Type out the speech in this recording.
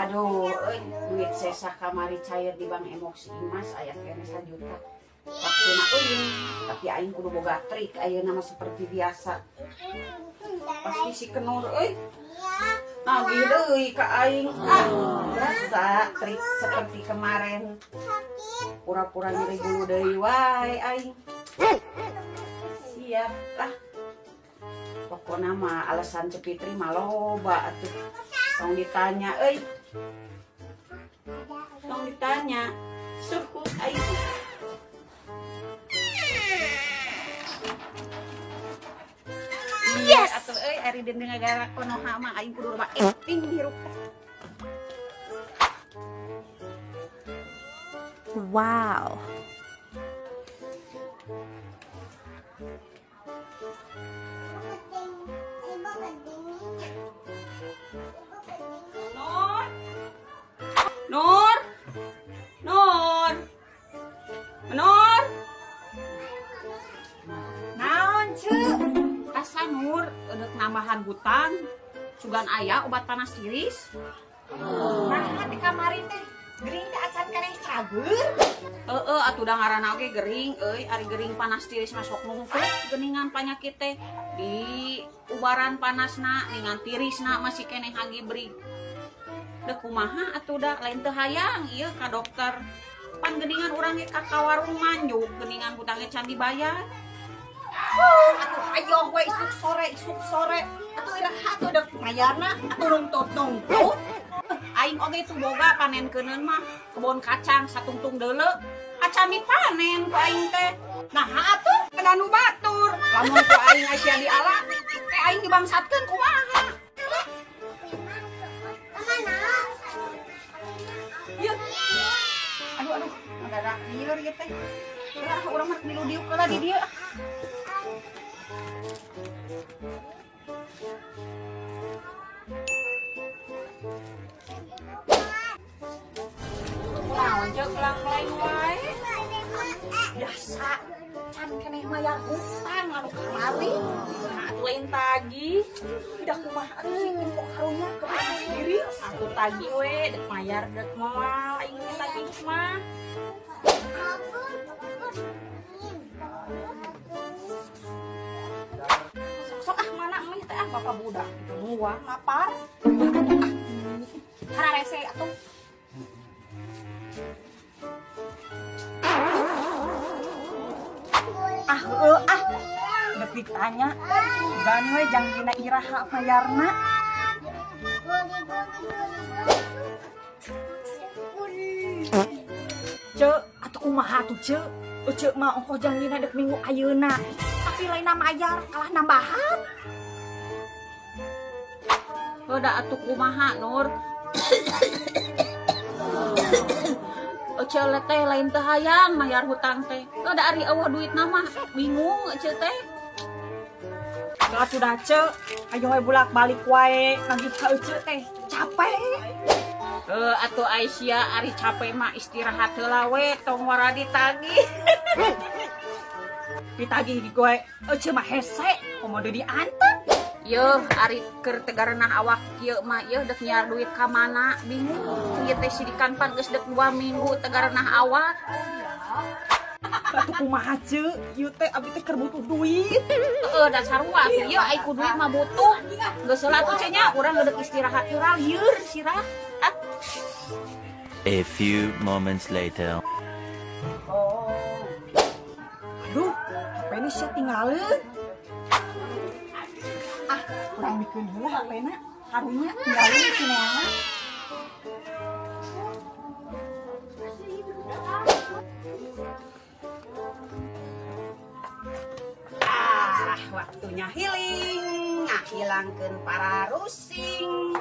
Aduh, duit sesa kamari cair di Bank Emok si Imas aya keneh 1 juta. Waktuna euy, tapi aing kudu boga trik ayeuna mah seperti biasa. Pasti si Kenur euy. Nagih deui ka aing. Ah, biasa trik seperti kemarin. Pura-pura nyeri bulu deui wae aing. Siap lah. Pokona mah alasan Cepitri mah loba atuh. Tong ditanya euy. Tong ditanya. Suhu aing. Yes. Atuh euy ari deui ngagara konoha mah aing kudu loba acting hirup. Wow. Nur. Nur. Nur. Nur. Naon ceu? Asa Nur eudek nambahan hutang. Sugan aya obat panas tiris. Nah, di kamari teh gering teh acan keneh cager. Heeh, atuh da ngaranna oge gering euy, ari gering panas tiris mah sok nungkuk geuningan panyakit teh di ubaran panasna ningan tirisna masih keneh hagibrig. Dek kumaha atuh da lain teu hayang ieu ka dokter. Pan geuningan urang ge ka warung manjuk geuningan hutangnya can dibayar. Atuh hayoh we isuk sore. Atuh iraha atuh dek mayarna atuh nungtut-nungtut. Aing oge itu boga panenkeun mah kebon kacang satungtung deuleu acan dipanen ku aing teh. Nah atuh kada nu batur. Lamun ku aing aya diala teh aing dibangsatkeun kumaha. Yeuh. Aduh aduh, ngadadak lieur ieu teh. Ulah urang mah milu diuk heula di dieu. Naon ceuk kelang-keleng wae. Biasa can keneh mayar hutang anu kamari. Nah, atuh lain tagih. Udah kumaha atuh sih kok karunya ke atas diri. Atuh tagih we dek mayar dek moal aing teh tagih mah. Sok-sok ah mana mih teh ah bapak budak itu muah lapar. Atuh ah. Hararese atuh. Ah heueuh ah. Dek ditanya sugan we jang dina iraha mayarna. Ceu, atuh kumaha atuh ceu? Ceu mah ongkoh jang dina dek minggu ayeuna. Tapi lain mayar kalah nambahan. Heuh da atuh kumaha Nur? Ece teh lain teu hayang mayar hutang teh. Heuh da ari eueuh duitna mah bingung ece teh. Atuh da ceu, ayo we bolak-balik wae nagih ka ece teh capek. Heuh atuh Aisyah ari capek mah istirahat heula we tong wara ditagih. Ditagih di gue ece mah hese komo deui diantep. Yeuh ari keur tegarenah awak kieu mah yeuh dek nyiar duit ka mana bingung ieu teh sidikan pan geus dek 2 minggu tegarenah awak. Atuh kumaha ceu ieu teh abdi teh keur butuh duit. Heeh da sarua atuh ieu ai ku duit mah butuh. Geus heula atuh cenah urang dek istirahat heula lieur sirah. Ah. A few moments later. Oh. Aduh, HP ini sia tinggalin. Ah, kurang bikin heula HP-na. Karunya tinggalin si Neana. Ah, waktunya healing, ngahilangkeun para rusing.